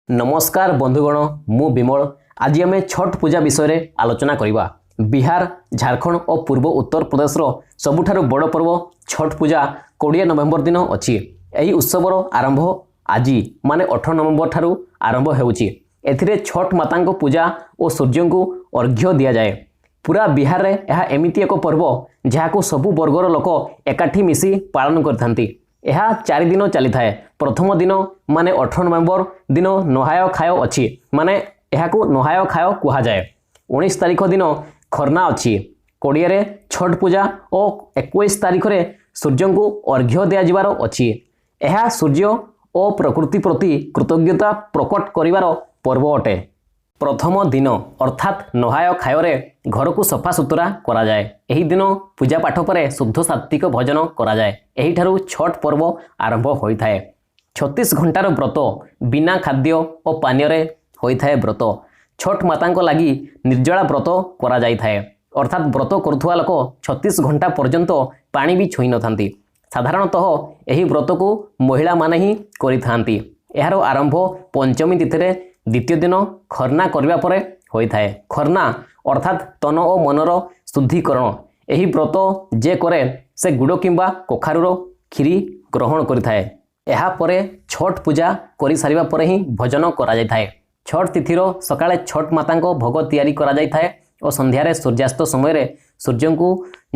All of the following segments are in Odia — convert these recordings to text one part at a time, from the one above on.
ନମସ୍କାର ବନ୍ଧୁଗଣ, ମୁଁ ବିମଳ। ଆଜି ଆମେ ଛଟ୍ ପୂଜା ବିଷୟରେ ଆଲୋଚନା କରିବା। ବିହାର, ଝାଡ଼ଖଣ୍ଡ ଓ ପୂର୍ବ ଉତ୍ତରପ୍ରଦେଶର ସବୁଠାରୁ ବଡ଼ ପର୍ବ ଛଟ୍ ପୂଜା 20 ନଭେମ୍ବର ଦିନ ଅଛି। ଏହି ଉତ୍ସବର ଆରମ୍ଭ ଆଜି, ମାନେ 18 ନଭେମ୍ବର ଠାରୁ ଆରମ୍ଭ ହେଉଛି। ଏଥିରେ ଛଟ୍ ମାତାଙ୍କ ପୂଜା ଓ ସୂର୍ଯ୍ୟଙ୍କୁ ଅର୍ଘ୍ୟ ଦିଆଯାଏ। ପୁରା ବିହାରରେ ଏହା ଏମିତି ଏକ ପର୍ବ, ଯାହାକୁ ସବୁ ବର୍ଗର ଲୋକ ଏକାଠି ମିଶି ପାଳନ କରିଥାନ୍ତି। ଏହା 4 ଦିନ ଚାଲିଥାଏ। ପ୍ରଥମ ଦିନ, ମାନେ 18 ନଭେମ୍ବର ଦିନ ନହାୟ ଖାୟ ଅଛି, ମାନେ ଏହାକୁ ନହାୟ ଖାୟ କୁହାଯାଏ। 19 ତାରିଖ ଦିନ ଖର୍ନା ଅଛି। 20ରେ ଛଟ୍ ପୂଜା ଓ 21 ତାରିଖରେ ସୂର୍ଯ୍ୟଙ୍କୁ ଅର୍ଘ୍ୟ ଦିଆଯିବାର ଅଛି। ଏହା ସୂର୍ଯ୍ୟ ଓ ପ୍ରକୃତି ପ୍ରତି କୃତଜ୍ଞତା ପ୍ରକଟ କରିବାର ପର୍ବ ଅଟେ। ପ୍ରଥମ ଦିନ ଅର୍ଥାତ୍ ନହାୟ ଖାୟରେ ଘରକୁ ସଫାସୁତୁରା କରାଯାଏ। ଏହି ଦିନ ପୂଜା ପାଠ ପରେ ଶୁଦ୍ଧ ସାତ୍ତ୍ୱିକ ଭୋଜନ କରାଯାଏ। ଏହିଠାରୁ ଛଟ୍ ପର୍ବ ଆରମ୍ଭ ହୋଇଥାଏ। 36 ଘଣ୍ଟାର ବ୍ରତ, ବିନା ଖାଦ୍ୟ ଓ ପାନୀୟରେ ହୋଇଥାଏ ବ୍ରତ। ଛଟ୍ ମାତାଙ୍କ ଲାଗି ନିର୍ଜଳା ବ୍ରତ କରାଯାଇଥାଏ, ଅର୍ଥାତ୍ ବ୍ରତ କରୁଥିବା ଲୋକ 36 ଘଣ୍ଟା ପର୍ଯ୍ୟନ୍ତ ପାଣି ବି ଛୁଇଁ ନଥାନ୍ତି। ସାଧାରଣତଃ ଏହି ବ୍ରତକୁ ମହିଳାମାନେ ହିଁ କରିଥାନ୍ତି। ଏହାର ଆରମ୍ଭ ପଞ୍ଚମୀ ତିଥିରେ ଦ୍ୱିତୀୟ ଦିନ ଖର୍ନା କରିବା ପରେ ହୋଇଥାଏ। ଖର୍ନା ଅର୍ଥାତ୍ ତନ ଓ ମନର ଶୁଦ୍ଧିକରଣ। ଏହି ବ୍ରତ ଯେ କରେ, ସେ ଗୁଡ଼ କିମ୍ବା କଖାରୁର କ୍ଷୀରି ଗ୍ରହଣ କରିଥାଏ। ଏହାପରେ ଛଟ୍ ପୂଜା କରିସାରିବା ପରେ ହିଁ ଭୋଜନ କରାଯାଇଥାଏ। ଛଟ୍ ତିଥିର ସକାଳେ ଛଟ୍ ମାତାଙ୍କ ଭୋଗ ତିଆରି କରାଯାଇଥାଏ ଓ ସନ୍ଧ୍ୟାରେ ସୂର୍ଯ୍ୟାସ୍ତ ସମୟରେ ସୂର୍ଯ୍ୟଙ୍କୁ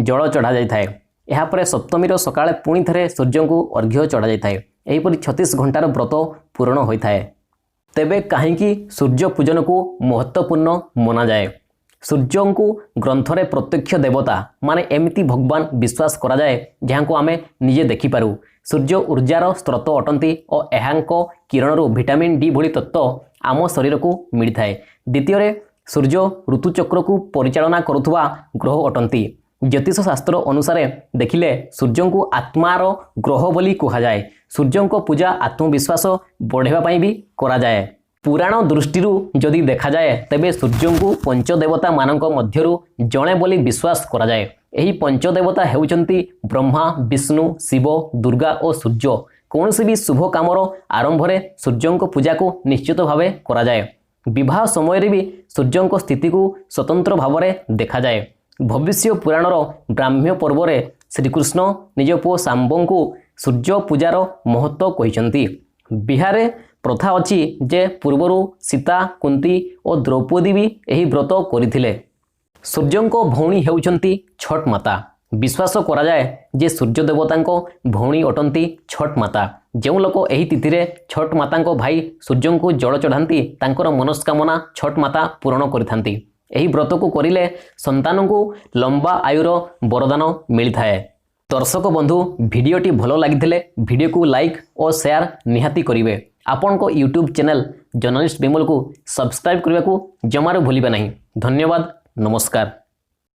ଜଳ ଚଢ଼ାଯାଇଥାଏ। ଏହାପରେ ସପ୍ତମୀର ସକାଳେ ପୁଣି ଥରେ ସୂର୍ଯ୍ୟଙ୍କୁ ଅର୍ଘ୍ୟ ଚଢ଼ାଯାଇଥାଏ। ଏହିପରି 36 ଘଣ୍ଟାର ବ୍ରତ ପୂରଣ ହୋଇଥାଏ। ତେବେ କାହିଁକି ସୂର୍ଯ୍ୟ ପୂଜନକୁ ମହତ୍ତ୍ୱପୂର୍ଣ୍ଣ ମନାଯାଏ? ସୂର୍ଯ୍ୟଙ୍କୁ ଗ୍ରନ୍ଥରେ ପ୍ରତ୍ୟକ୍ଷ ଦେବତା, ମାନେ ଏମିତି ଭଗବାନ ବିଶ୍ୱାସ କରାଯାଏ, ଯାହାଙ୍କୁ ଆମେ ନିଜେ ଦେଖିପାରୁ। ସୂର୍ଯ୍ୟ ଉର୍ଜାର ସ୍ରୋତ ଅଟନ୍ତି ଓ ଏହାଙ୍କ କିରଣରୁ ଭିଟାମିନ୍ ଡି ଭଳି ତତ୍ତ୍ୱ ଆମ ଶରୀରକୁ ମିଳିଥାଏ। ଦ୍ୱିତୀୟରେ, ସୂର୍ଯ୍ୟ ଋତୁଚକ୍ରକୁ ପରିଚାଳନା କରୁଥିବା ଗ୍ରହ ଅଟନ୍ତି। ଜ୍ୟୋତିଷ ଶାସ୍ତ୍ର ଅନୁସାରେ ଦେଖିଲେ ସୂର୍ଯ୍ୟଙ୍କୁ ଆତ୍ମାର ଗ୍ରହ ବୋଲି କୁହାଯାଏ। ସୂର୍ଯ୍ୟଙ୍କ ପୂଜା ଆତ୍ମବିଶ୍ୱାସ ବଢ଼ାଇବା ପାଇଁ ବି କରାଯାଏ। ପୁରାଣ ଦୃଷ୍ଟିରୁ ଯଦି ଦେଖାଯାଏ, ତେବେ ସୂର୍ଯ୍ୟଙ୍କୁ ପଞ୍ଚଦେବତାମାନଙ୍କ ମଧ୍ୟରୁ ଜଣେ ବୋଲି ବିଶ୍ୱାସ କରାଯାଏ। ଏହି ପଞ୍ଚଦେବତା ହେଉଛନ୍ତି ବ୍ରହ୍ମା, ବିଷ୍ଣୁ, ଶିବ, ଦୁର୍ଗା ଓ ସୂର୍ଯ୍ୟ। କୌଣସି ବି ଶୁଭ କାମର ଆରମ୍ଭରେ ସୂର୍ଯ୍ୟଙ୍କ ପୂଜାକୁ ନିଶ୍ଚିତ ଭାବେ କରାଯାଏ। ବିବାହ ସମୟରେ ବି ସୂର୍ଯ୍ୟଙ୍କ ସ୍ଥିତିକୁ ସ୍ୱତନ୍ତ୍ର ଭାବରେ ଦେଖାଯାଏ। ଭବିଷ୍ୟ ପୁରାଣର ବ୍ରାହ୍ମ୍ୟ ପର୍ବରେ ଶ୍ରୀକୃଷ୍ଣ ନିଜ ପୁଅ ଶାମ୍ବଙ୍କୁ ସୂର୍ଯ୍ୟ ପୂଜାର ମହତ୍ତ୍ୱ କହିଛନ୍ତି। ବିହାରରେ ପ୍ରଥା ଅଛି ଯେ ପୂର୍ବରୁ ସୀତା, କୁନ୍ତି ଓ ଦ୍ରୌପଦୀ ବି ଏହି ବ୍ରତ କରିଥିଲେ। ସୂର୍ଯ୍ୟଙ୍କ ଭଉଣୀ ହେଉଛନ୍ତି ଛଟ୍ ମାତା। ବିଶ୍ୱାସ କରାଯାଏ ଯେ ସୂର୍ଯ୍ୟ ଦେବତାଙ୍କ ଭଉଣୀ ଅଟନ୍ତି ଛଟ୍ ମାତା। ଯେଉଁ ଲୋକ ଏହି ତିଥିରେ ଛଟ୍ ମାତାଙ୍କ ଭାଇ ସୂର୍ଯ୍ୟଙ୍କୁ ଜଳ ଚଢ଼ାନ୍ତି, ତାଙ୍କର ମନସ୍କାମନା ଛଟ୍ ମାତା ପୂରଣ କରିଥାନ୍ତି। ଏହି ବ୍ରତକୁ କରିଲେ ସନ୍ତାନଙ୍କୁ ଲମ୍ବା ଆୟୁର ବରଦାନ ମିଳିଥାଏ। ଦର୍ଶକ ବନ୍ଧୁ, ଭିଡ଼ିଓଟି ଭଲ ଲାଗିଥିଲେ ଭିଡ଼ିଓକୁ ଲାଇକ୍ ଓ ସେୟାର ନିହାତି କରିବେ। ଆପଣଙ୍କ ୟୁଟ୍ୟୁବ୍ ଚ୍ୟାନେଲ୍ ଜର୍ଣ୍ଣାଲିଷ୍ଟ ବିମଲକୁ ସବସ୍କ୍ରାଇବ୍ କରିବାକୁ ଜମାରୁ ଭୁଲିବେ ନାହିଁ। ଧନ୍ୟବାଦ, ନମସ୍କାର।